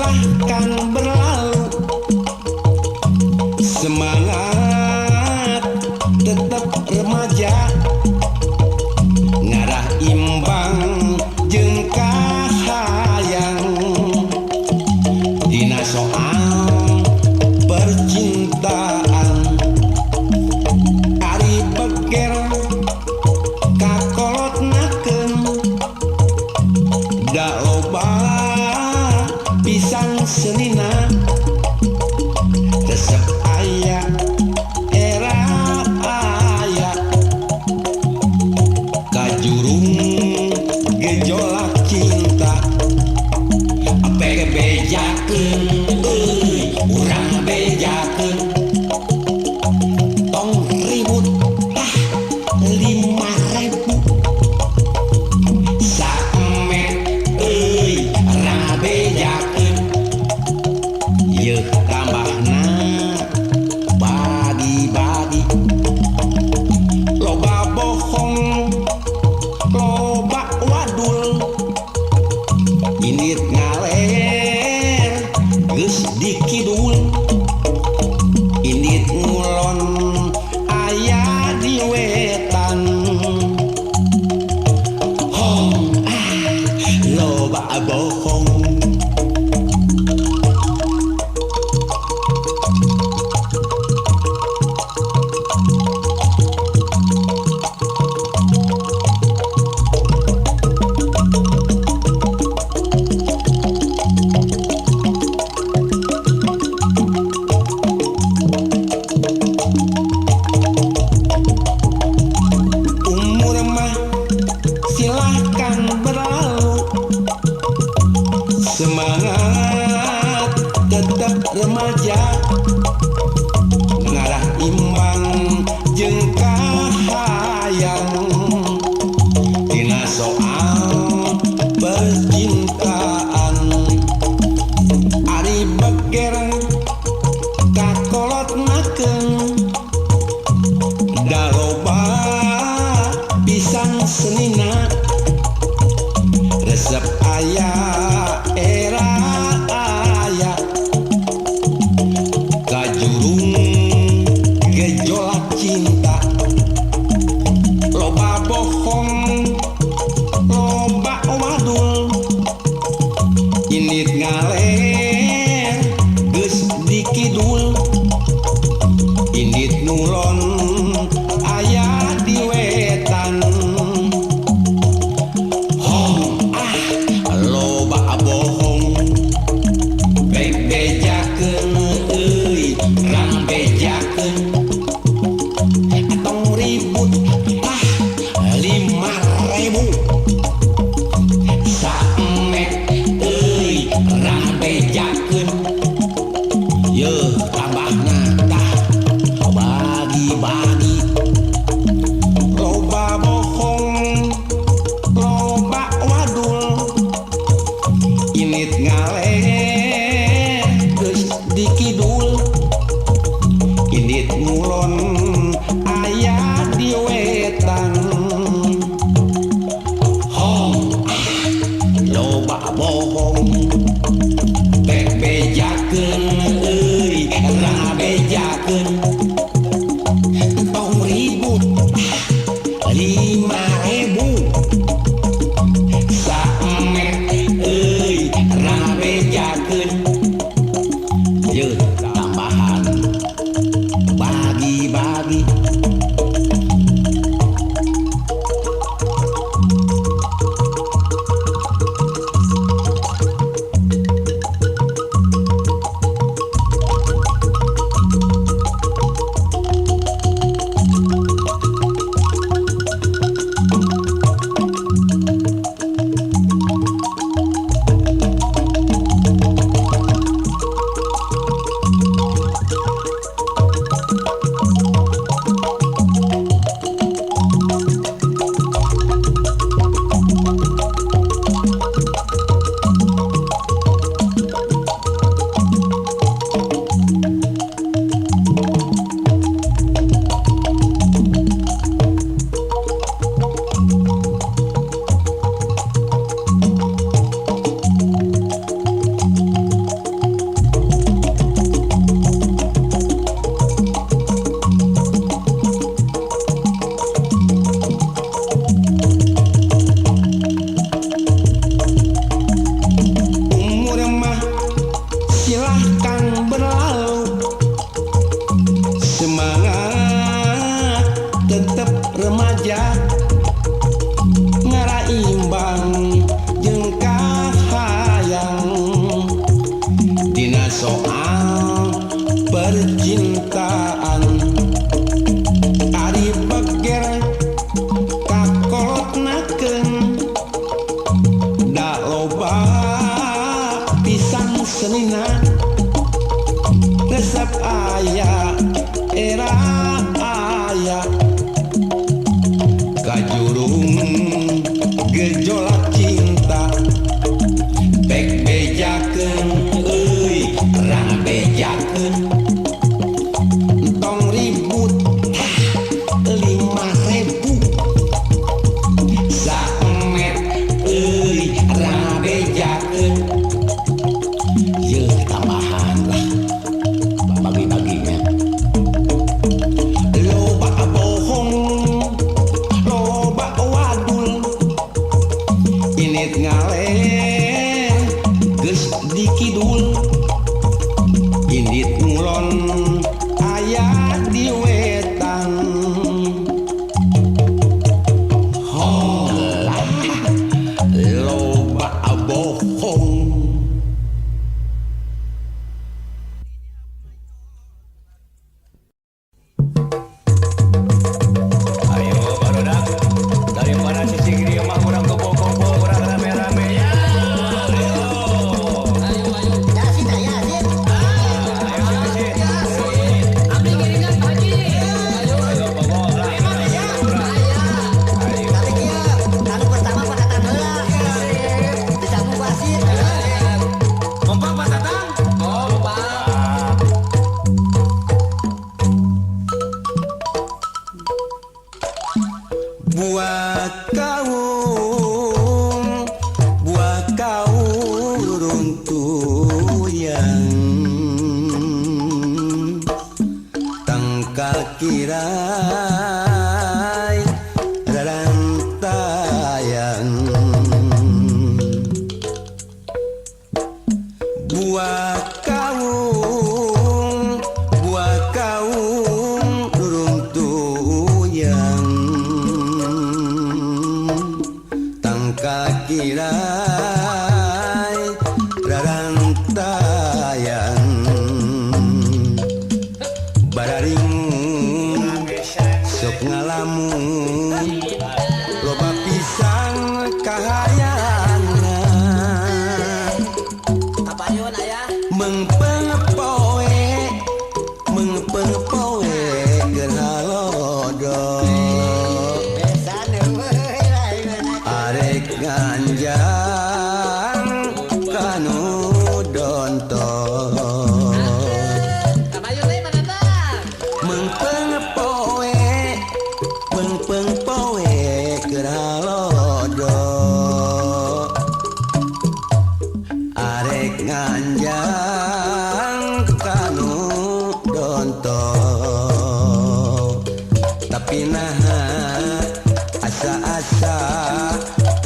Silahkan berlalu, semangat tetap remaja, ngarah imbang jeung kahayang dina soal percintaan. Ari beger kakolot nakeun, da loba pisan senina, resep aya era aya kajurung gejolak cinta. Bebejakeun euy, urang bejakeun, tong ribut, tah 5.000 saemek euy, rabejakeun, yeuh tambahna bagi-bagi. Loba bohong, loba wadul, indit ngaler geus di kidul, indit ngulon aya di wetan. Hong ah, loba bohong. Umur mah silahkan berlalu, semangat tetap remaja, ngarah imbang jeung kahayang dina soal percintaan. Ari beger kakolot nakeun, da loba pisan senina, resep aya era aya kajurung gejolak cinta. Loba bohong, loba wadul, indit ngaler geus di kidul, indit ngulon aya di wetan. Hong ah, loba bohong. Bebejakeun euy, rang bejakeun, tong ribut, tah 5.000 saemek euy, rang bejakeun, yeuh tambahna tah bagi-bagi. Loba bohong, loba wadul, indit ngaler geus di kidul, indit ngulon aya di wetan. Hong ah, loba bohong. Bebejakeun euy, rabejakeun, tong ribut, ah, 5.000 saemek euy, rabejakeun, yeuh tambahan bagi-bagi. Senina resep aya era aya kajurung gejolak cinta pek bejakeun euy rang bejakeun tong ribut 5.000 saemet euy rang bejakeun yeuh tambahan lah bagi-baginya loba bohong loba wadul init ngaler geus di kidul indit ngulon aya di wetan hola loba bohong. Ayo barudak, daripada cicing di imah urang kumpul-kumpul urang rame-rame ya. Ayo. Ayo, ayo. Yasin, Yasin. Ayo sini sini. Abdi ngiringan Pak Haji. Ayo. Ayo pokok lah. Aya. Ayo. Tapi kieu, anu pertama Pak Tatang heula. Disambung ku Asin. Kompak Pak Tatang. Kompak. Buah kaung, buah kaung runtuyan tangkal kirai rarantayan buah kaung runtuyan tangkal kirai rarantayan bararingun sok ngalamun loba pisang kahayana Kapayun aya. mengpeng poe mengpeng poe keur halodo Besan euy lain. Arek ganjang kanu donton Kapayun deui Pak Tatang. mengpeng poe mengpeng poe keur halodo arek nganjang kanu donton tapi naha asa-asa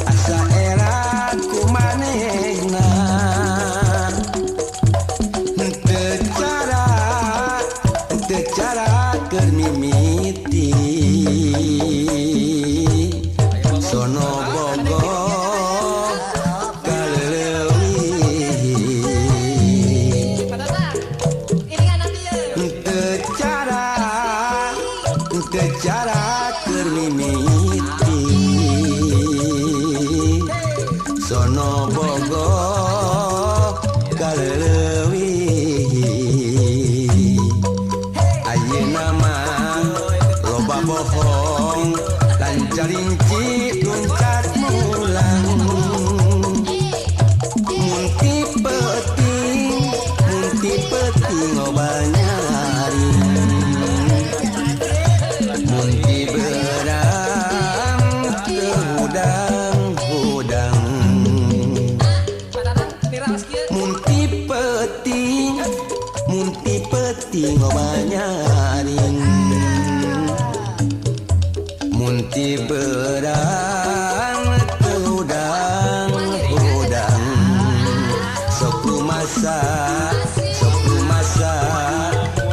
asa era ku manehna henteu cara henteu cara keur mimiti sono bogo kaleuleui Pak Tatang. Iringan abdi ye. Henteu cara henteu cara keur mimiti sono bogo kaleuleui ayeuna mah loba bohong lancarinci luncat mulang munti peuting loba nyaring munti beurang teu hudang-hudang Pak Tatang diraos kieu. Munti peuting loba nyaring munti beurang teu hudang-hudang sok rumasa sok rumasa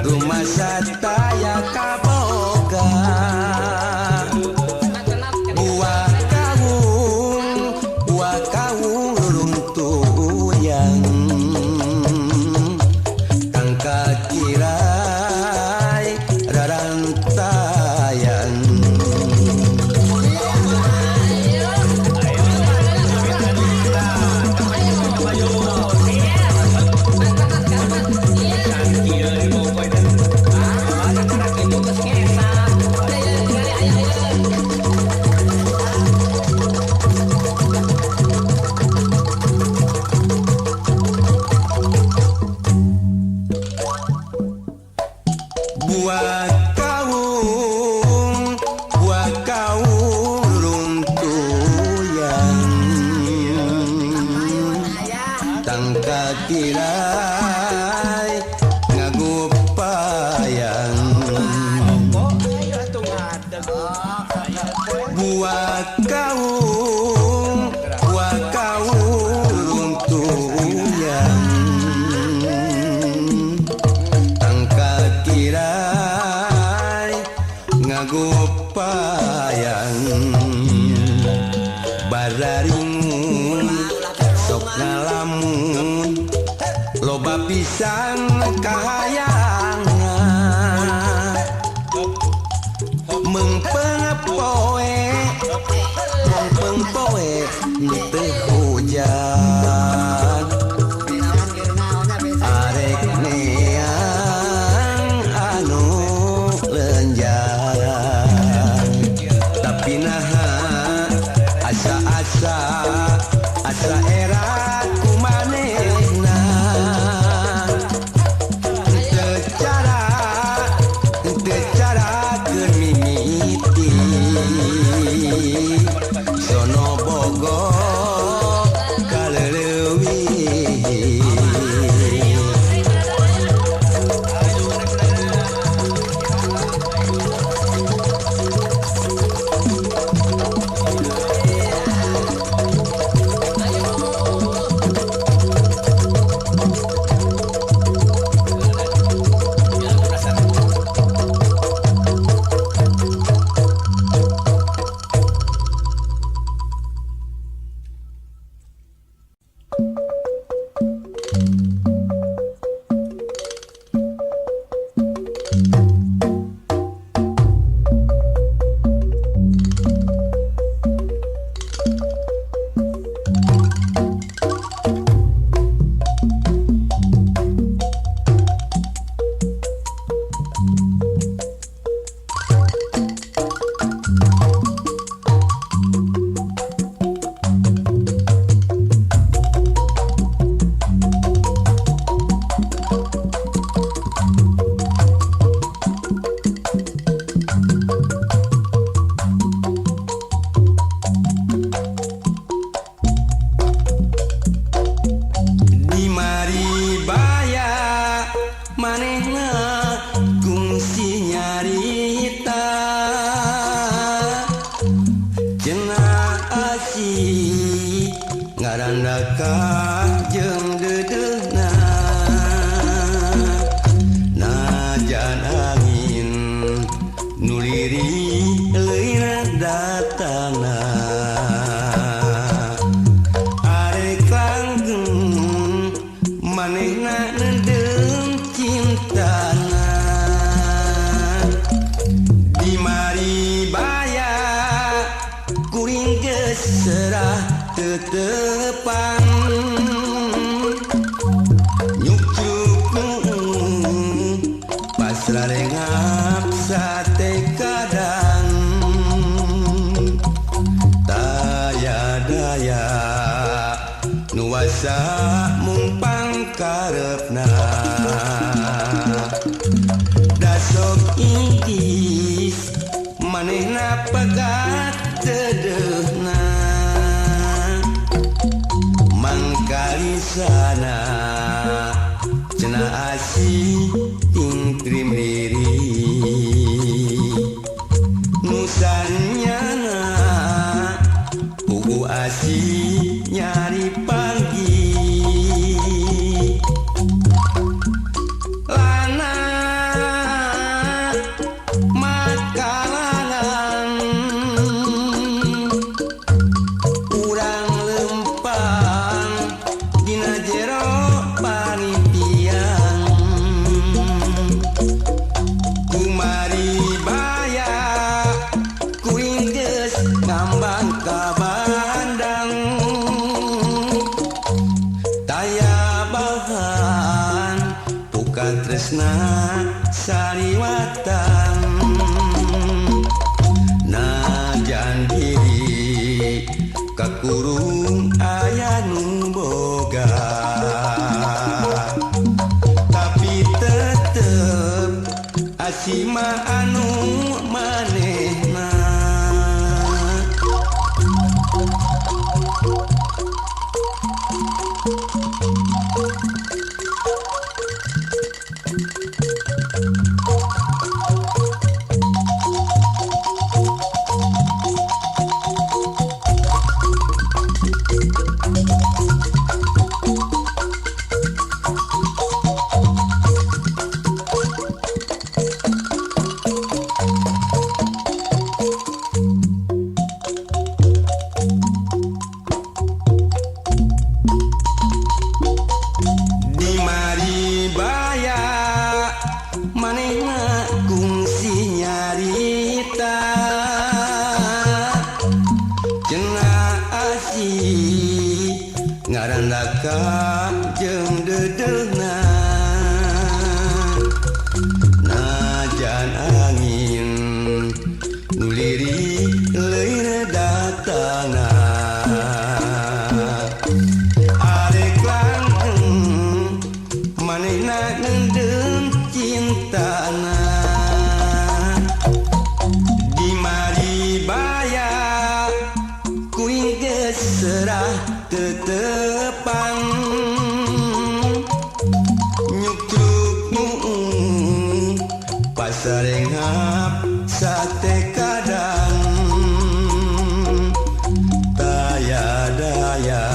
rumasa taya kaboga buah kaung runtuyan tangkal kirai rarantayan. Ayo. Tangkal kirai ngagupayang buah kaung buah kaung tuyang tangkal kirai ngagupayang bararingun sok ngalamun loba pisan kahayangan mengpeng poe mengpeng poe teu hujan arek neang anu lenjang tapi naha asa-asa asa era ku manehna teu cara teu cara keur mimiti sono bogo kaleuleui. Di maribaya manehna kungsi nyarita cenah asih ngarandaka jeung deudeuhna najan angin nu lirih leuina datangna arek langgeng manehna nendeung cintana di maribaya kuring geus serah tetepang nyukcruk pas rarengap sate kadang taya daya nuasa mung pangkarepna dasok intis manehna pegat teudeuhna mangkalisana cenah asih ting trimriri nusanyana pugu asih nyari panggi lana makalangan urang lempang dina jero panitian kumari baya kuring geus ngambang ka bandang taya bahan puka tresna sariwatan najan diri kakurung aya nu boga tapi tetep asima anu manehna. jeung dedeuna najan angin nu lirih leuir datangna arek langgeng manehna ngeundeung cintana di maribaya kuing geus serah tetepang nyukruk nuung pasarenghap sate kadang taya daya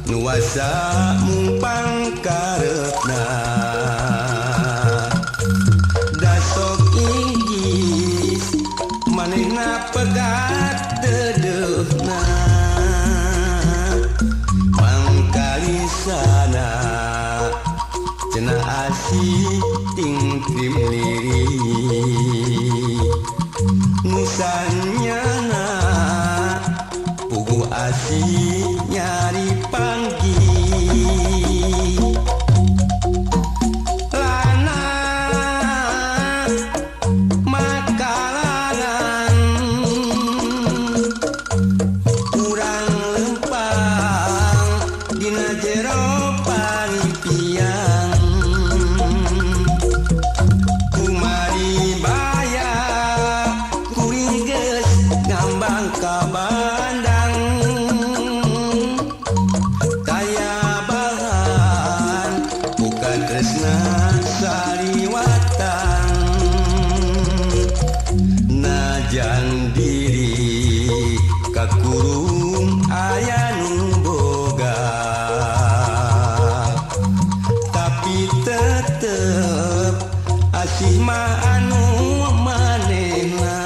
nuasa mumpang kareupna dasok igis manehna pegat dedeuhna mangkalisana cenah asih tingtrim lirih nusanyana puguh asih nyari panggih lana makalangan urang lempang dina jero pangimpian kumari baya kuring geus ngambang ka bandang taya bahan buka tresna saliwatan najan diri kakurung aya nu boga tapi tetep asih mah anu manehna.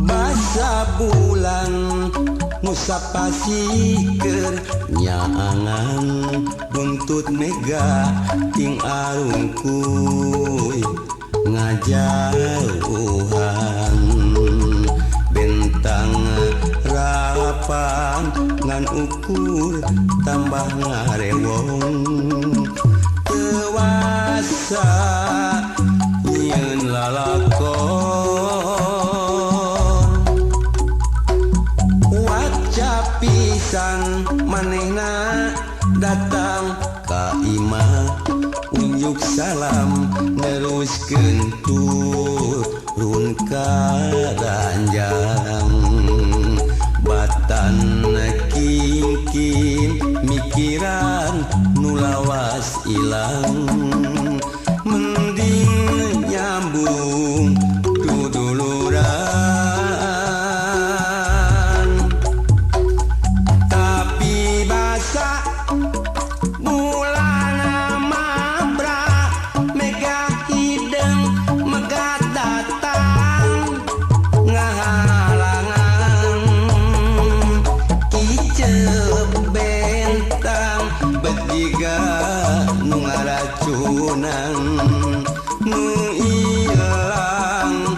Basa bulan nusa pasikeun nyaangan buntut mega ting arungkuy ngajauhan bentang rapan ngan ukur tambah ngarewong tewasa nyieun lalakon waca pisan manehna datang ka imah unjuk salam neruskeun turun ka ranjang batan kingkin mikiran nu lawas ilang mending nyambung duduluran tapi basa bulana mabra mega hideng megat datang ngahalangan kicep bentang bet jiga nu ngaracunan nu ilang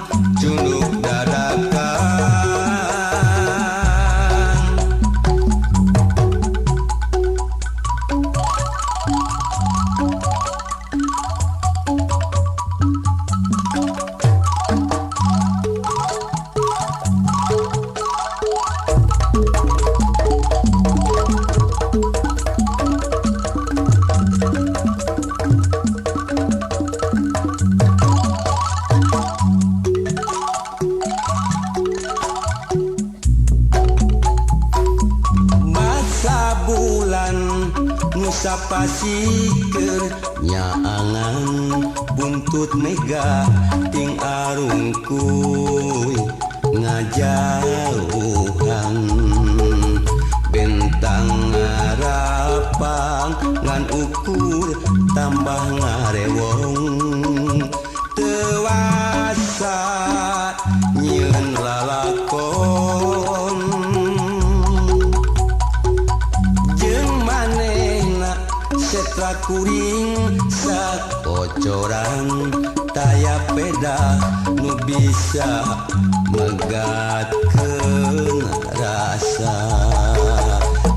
Sapasikeun nyaangan buntut mega ting arungkuy ngajauhan bentang ngarapang ngan ukur tambah ngarewong tewasa nyieun lalakon jeung manehna setra kuring sakocoran taya peda nu bisa megatkeun rasa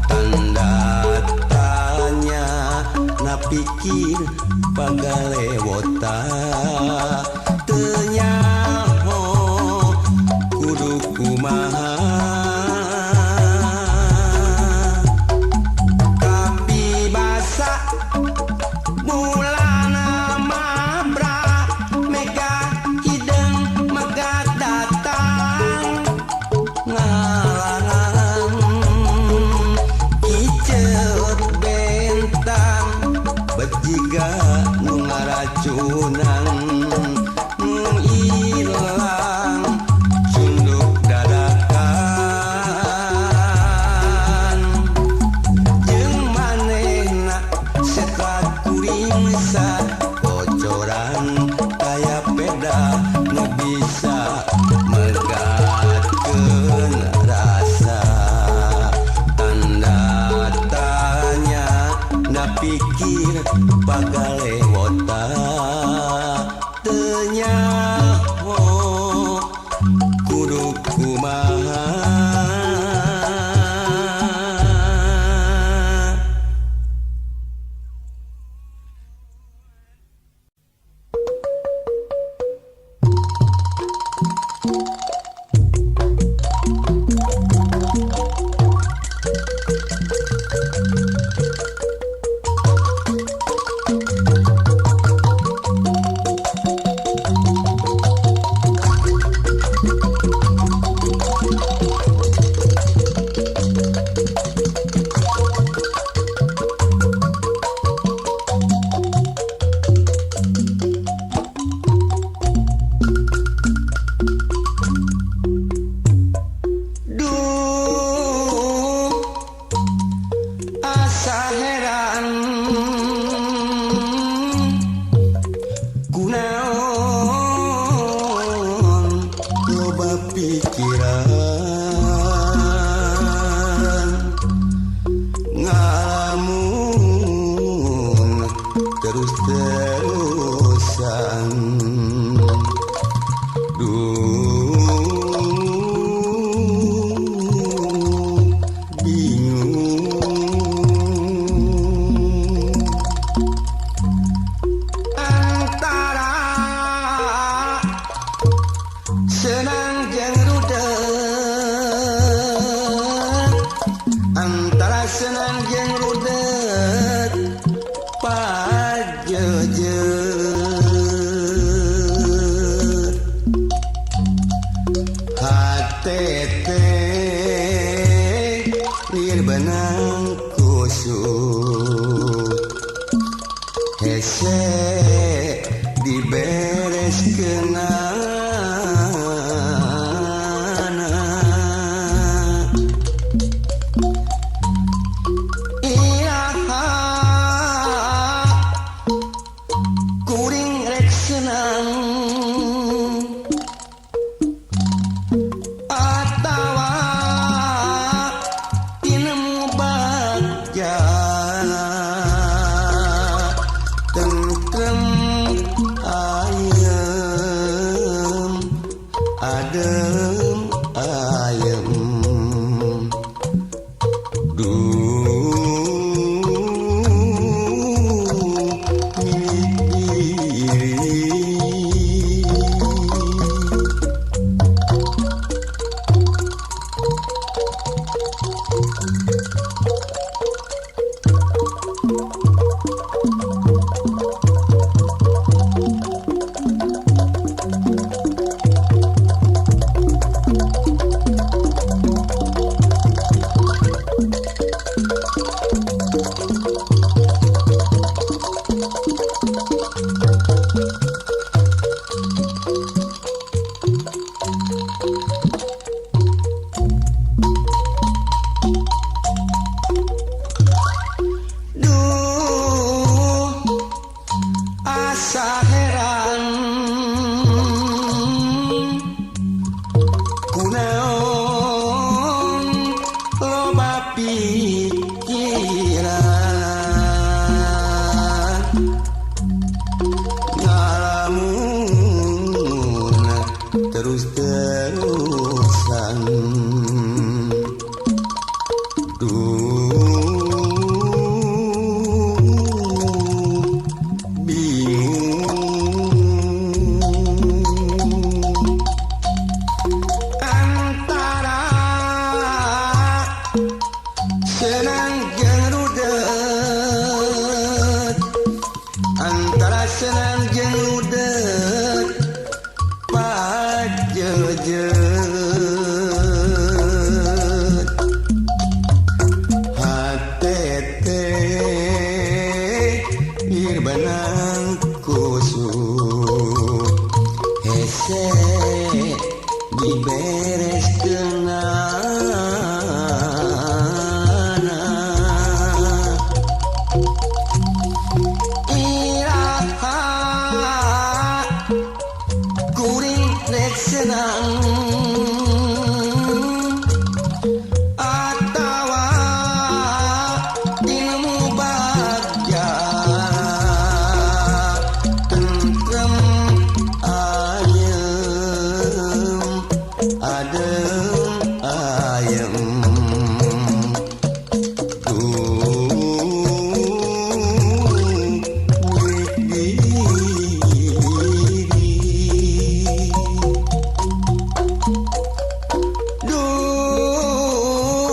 tanda tanya na pikir pagalewota teu nyaho kudu kumaha tapi basa bulana mabra mega hideung megat datang ngalangan kiceut bentang bejiga nu ngaracunan nu ilang sunduk dadakan jeung manehna setra kuring sakocoran taya peda nu bisa megatkeun rasa tanda tanya na pikir pagalewota teu nyaho kudu kumaha. Duh asa heran kunaon loba pikiran ngalamun terus-terusan. Duh bingung antara senang jeung rudet, antara senang jeung rudet pajejet hate teh lir benang kusut hese diberes kenana iraha kuring rek senang atawa tinemu bagja tentrem ayem adem ayem. Duh milik diri. terus-terusan. Duh bingung antara senang jeung rudet, antara senang jeung rudet pajejet. Hate teh ieu benang kusut, hese dibereskeunana. Iraha kuring rek senang atawa ilmu bagja, tentrem ayem adem ayem. Duh murid diri. Duh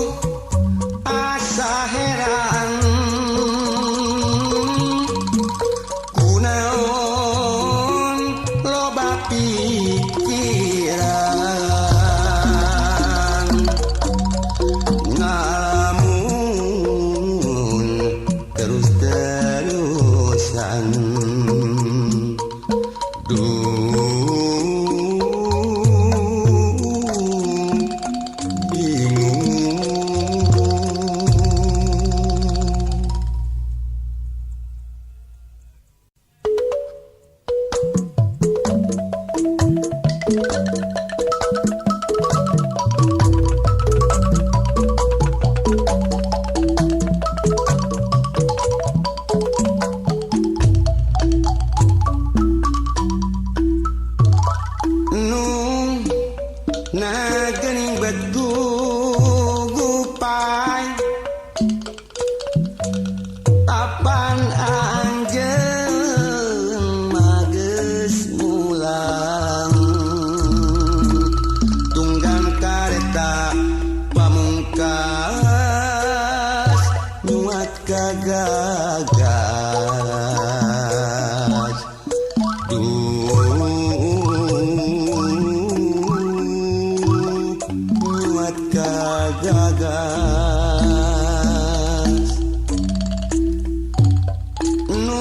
asa heran kunaon loba pikiran, ngalamun terus-terusan. Duh bingung. Nu na geuning bet gugupai, tapan anjeun mah geus mulang. Tunggang kareta pamungkas nyuat ka gagas. Duh nyuat ka gagas. Nu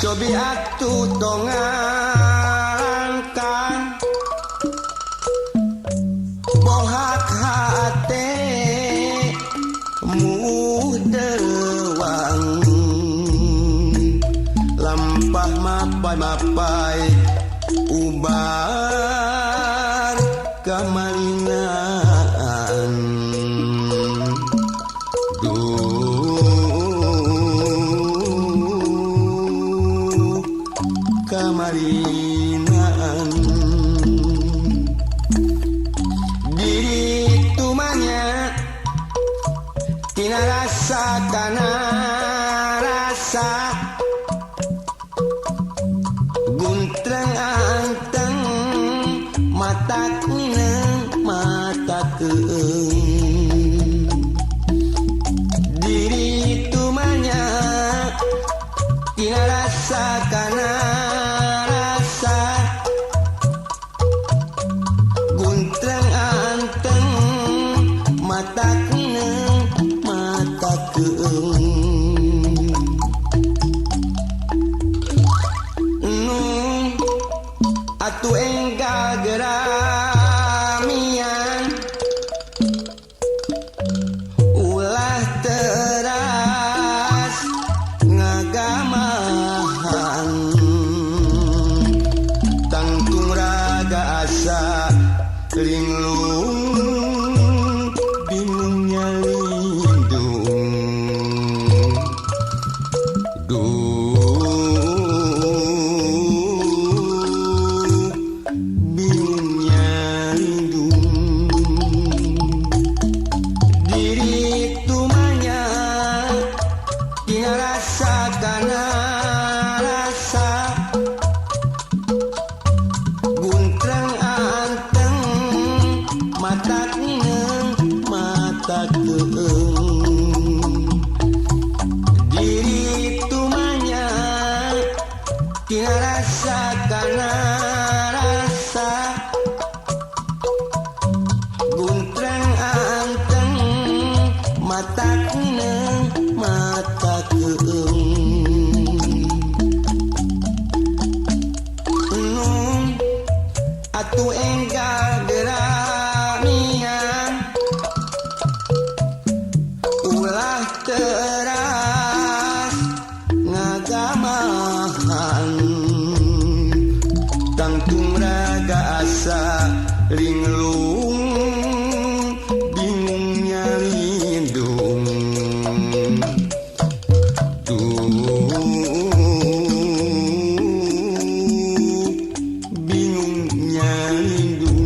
cobi atuh tong ngalangkang, bohak hate mudewang. Lampah mapai-mapai ubar kamalinaan. Duh kamalinaan. Diri tumanya tina rasa kana rasa, guntreng anteng mata kuning mata keung. Diri tumanya tina rasa kana rasa, guntreng anteng mata kuning mata keung. Nu atuh enggal geramian, ulah teras ngagamahan. Tangtung raga asa linglung, bingung nyalindung. Duh bingung. Atuh enggal geramian ulah teras ngagamahan tangtung raga asa linglung bingung nyalindung duh bingung nyalindung.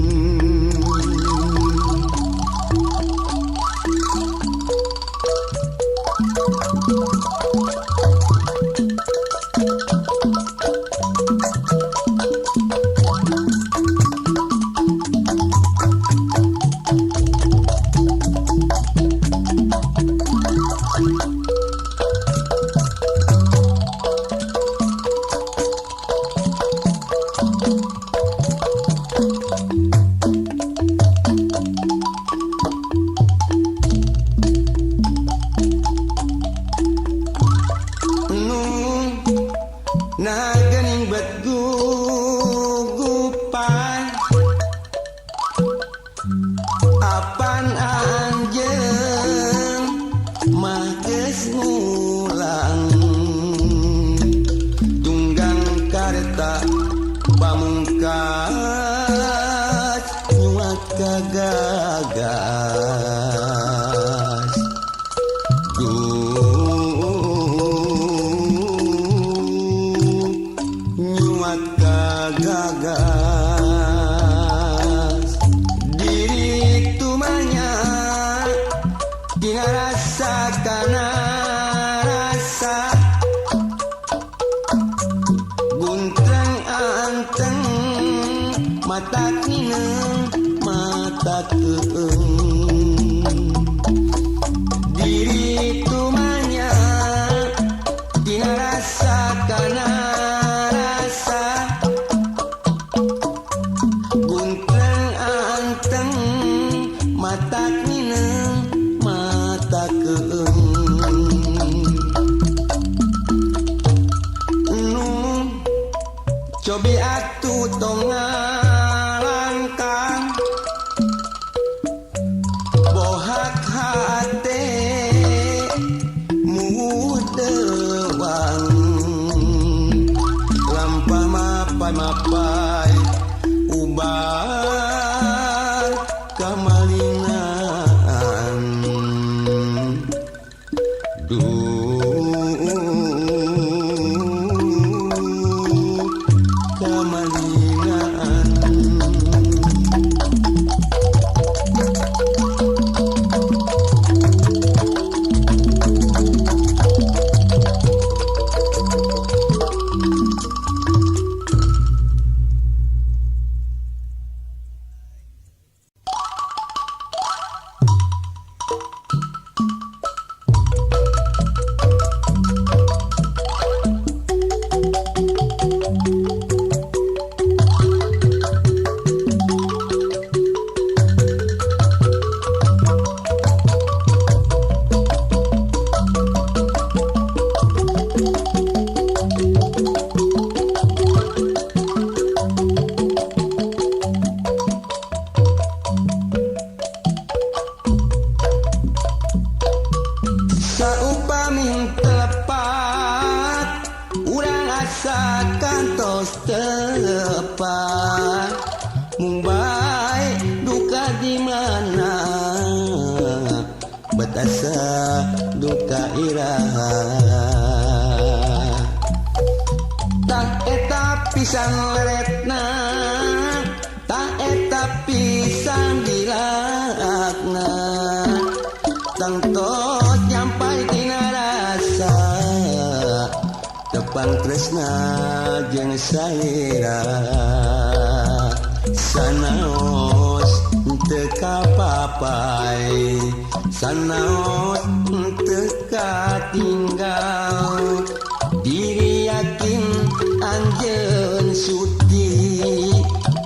Nah gening bet gugupan apan anjeun mah geus ngulang tunggang kareta pamungkas nyuat kagagas. Gagas diri tumanya dina rasa kana rasa guntreng anteng mata kineng mata keeng diri tumanya dina rasa kana rasa guntreng anteng mata kineng mata keeng nu cobi atuh tong ngalangkang bohak hate mudewang lampah mapai-mapai ubar kamalinaan duh kamalinaan. Saupami telepat urang asa kantos telepat mung bae duka di mana bet asa duka iraha tah eta pisan leretna tah eta pisan dilakna tangtos nyampai tina rasa tepang tresna jeung salira sanaos teu kapapai sanaos teu katinggal diri yakin anjeun suci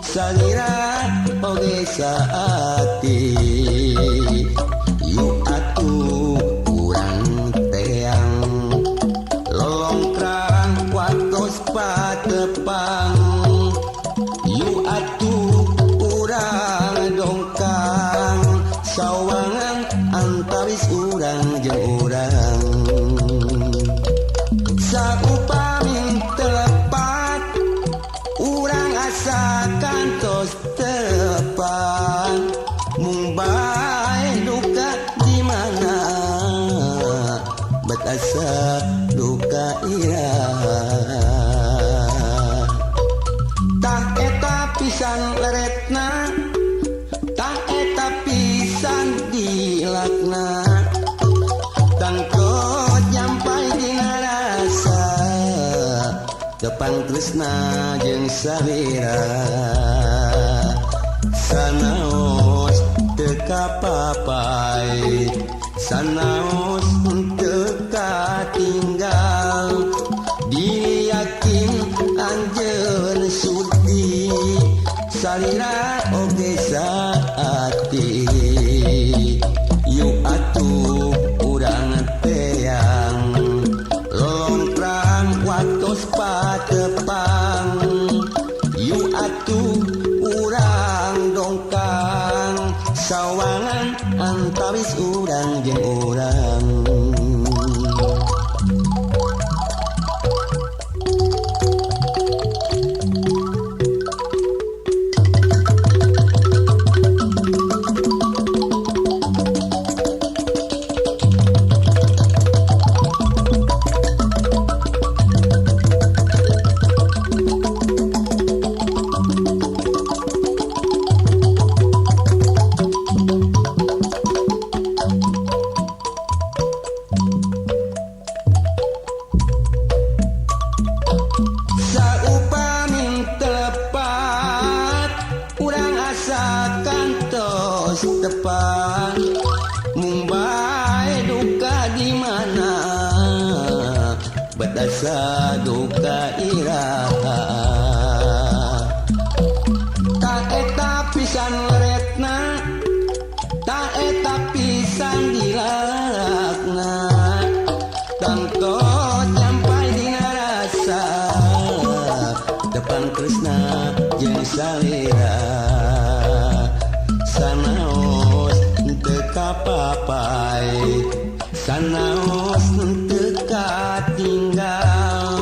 salira oge saati yuk atuh urang teang lolongkrang watos patepang yuk atuh urang jeung urang. Saupami telepat urang asa kantos tepat, mung bae duka di mana bet asa duka iraha. Tah eta pisan leretna, tah eta pisan dilakna, tangkot nyampai dina rasa tepang tresna jeung salira. Sanaos teu kapapai, sanaos teu katinggal, diyakin anjeun sudi salira oge saati. Yuk atuh urang teang lolongkrang watos patepang, yuk atuh urang dongkang sawangan antawis urang jeung urang. Saupami telepat urang asa kantos tepat, mung bae duka di mana bet asa duka iraha. Tah eta pisan leretna, tah eta pisan dilakna, tangtos nyampai dina rasa tepang tresna jeung salira. Sanaos teu kapapai, sanaos teu katinggal,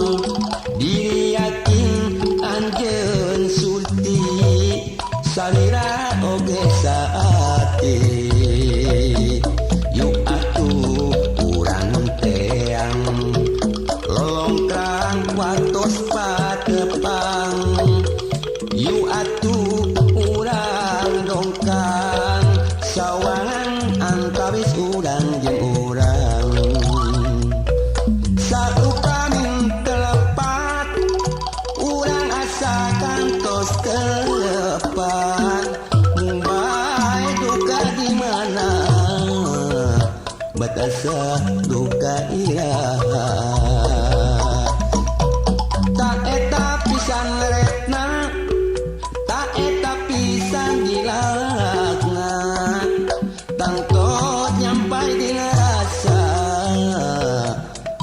diri yakin anjeun surti salira oge saati. Yuk atuh urang teang lolongkrang watos patepang, yuk atuh urang dongkang sawangan antawis urang jeung urang. Saupami telepat urang asa kantos telepat, mung bae duka di mana bet asa duka iraha. Tah eta pisan leretna, tah eta pisan dilakna, tangtot nyampai dina rasa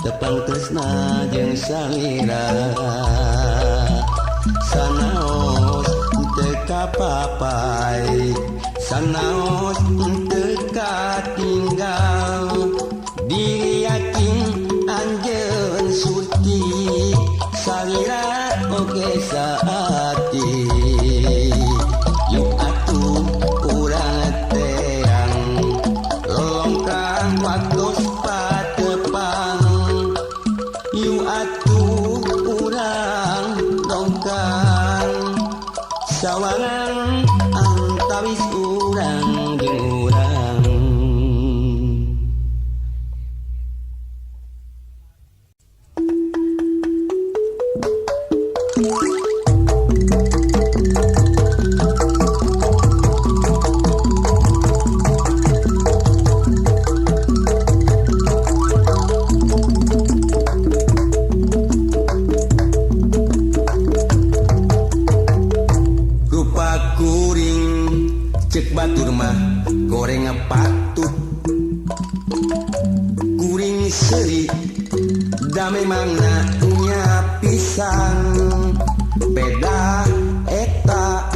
tepang tresna jeung salira. Sanaos teu kapapai, sanaos teu katinggal, diri yakin anjeun surti salira oge saati. Yuk atuh urang teang lolongkrang watos patepang, yuk atuh urang dongkang sawangan antawis urang jeung urang. Rupa kuring cek batur mah goreng patut, kuring seuri da memangna nya pisan, beda eta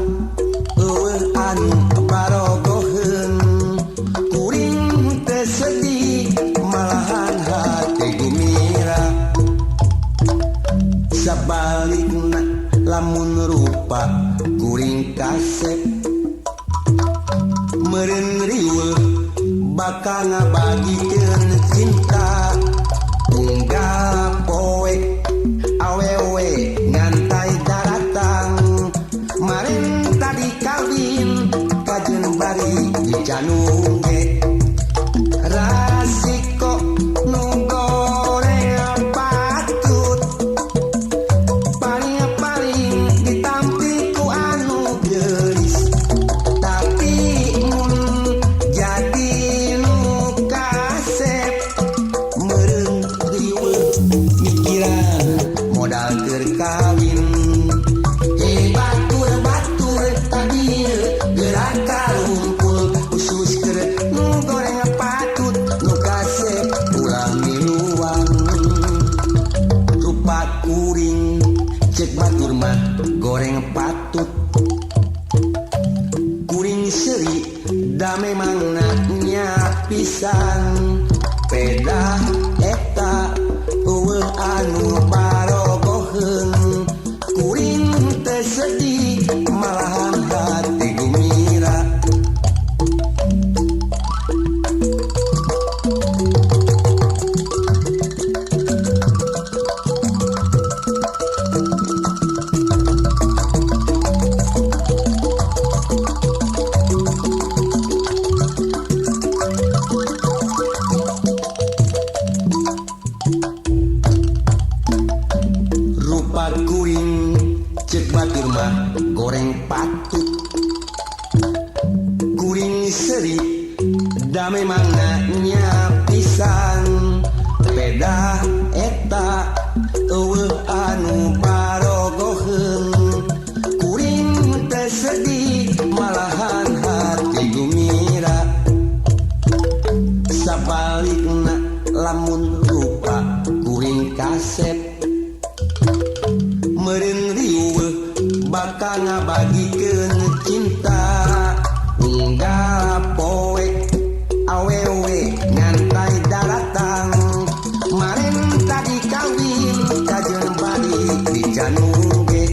eueuh anu barogoheun, kuring teu sedih kasep meureun riweuh bakal ngabagikeun cinta unggal poe awewe ngantai daratang maren tadi kawin kajeun bari dicanung ge rasiko nu goreng patut paling-paling ditampi ku anu geulis tapi mun jadi nu kasep meureun riweuh mikiran modal keur kawin. Hei batur-batur tadi gerak kalumpul khusus keur nu goreng patut nu kasep ulah miluan. Rupa kuring cek batur mah goreng patut kuring seuri da memangna nya pisan pedah eta eueuh anu barogoheun kuring teu sedih malahan hati gumira. Rupa kuring cek batur mah goreng patut kuring seuri da memangna nya pisan pedah eta eueuh anu barogoheun kuring teu sedih malahan hati gumira. Sabalikna lamun rupa kuring kasep meureun riweuh bakal ngabagikeun cinta unggal poe awewe ngantai daratang maren tadi kawin kajeun bari dicanung ge.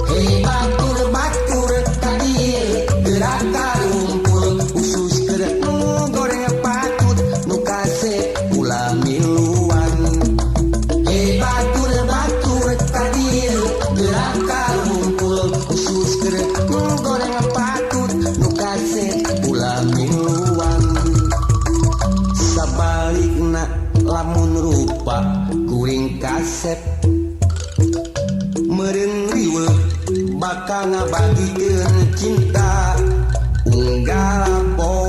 Hei batur-batur tadi gerak kalumpul khusus keur nu goreng patut nu kasep ulah miluan. Hei batur-batur tadi gerak kalumpul khusus keur nu goreng patut nu kasep ulah miluan. Sabalikna lamun rupa kuring kasep meureun riweuh bakal ngabagikeun cinta unggal poe.